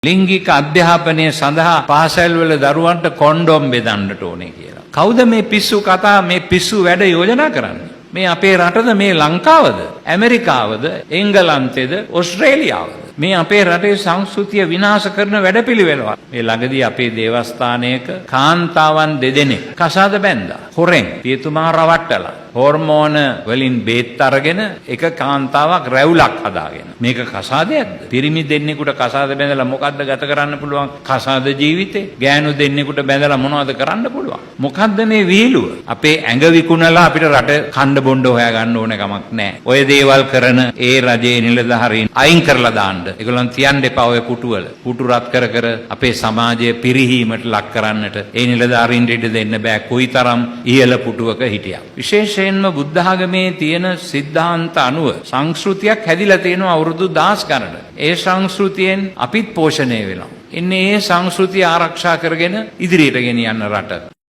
ලිංගික අධ්‍යාපනය සඳහා පාසැල්වල දරුවන්ට කොන්ඩොම් බෙදන්නට ඕනේ කියලා. කවුද මේ පිස්සු කතා, මේ පිස්සු වැඩ යෝජනා කරන්නේ? මේ අපේ රටද, මේ ලංකාවද, ඇමරිකාවද, එංගලන්තෙද, ඔස්ට්‍රේලියාවද? මේ අපේ රටේ සංස්කෘතිය විනාශ කරන වැඩපිළිවෙලවල්. මේ ළඟදී අපේ දේවස්ථානයක කාන්තාවන් දෙදෙනෙක් කසාද බැන්දා. හොරෙන් පියතුමා රවට්ටලා හෝර්මෝන වලින් බේත් අරගෙන එක කාන්තාවක් රැවුලක් හදාගෙන. මේක කසාදයක්ද? පිරිමි දෙන්නෙකුට කසාද බැඳලා මොකද්ද ගත කරන්න පුළුවන් කසාද ජීවිතේ? ගෑනු දෙන්නෙකුට බැඳලා මොනවද කරන්න පුළුවන්? මොකද්ද මේ විහිළුව? අපේ ඇඟ විකුණලා අපිට රට කණ්ඩ බොණ්ඩ හොයා ගන්න ඕන කමක් නැහැ. ඔය දේවල් කරන ඒ රජයේ නිලධාරීන් අයින් කරලා දාන්න. ඒගොල්ලන් තියන්න එපා ඔය පුටුවල. පුටු රත් කර කර අපේ සමාජය පිරිහීමට ලක් කරන්නට ඒ නිලධාරීන්ට ඉඩ දෙන්න බෑ, කොයිතරම් ඉහළ පුටුවක හිටියා. විශේෂයෙන්ම බුද්ධ ආගමේ තියෙන සිද්ධාන්ත අනුව සංස්කෘතියක් හැදිලා තියෙනවා අවුරුදු දහස් ගණන. ඒ සංස්කෘතියෙන් අපිත් පෝෂණය වෙනවා. එන්නේ ඒ සංස්කෘතිය ආරක්ෂා කරගෙන ඉදිරියට ගෙනියන්න රට.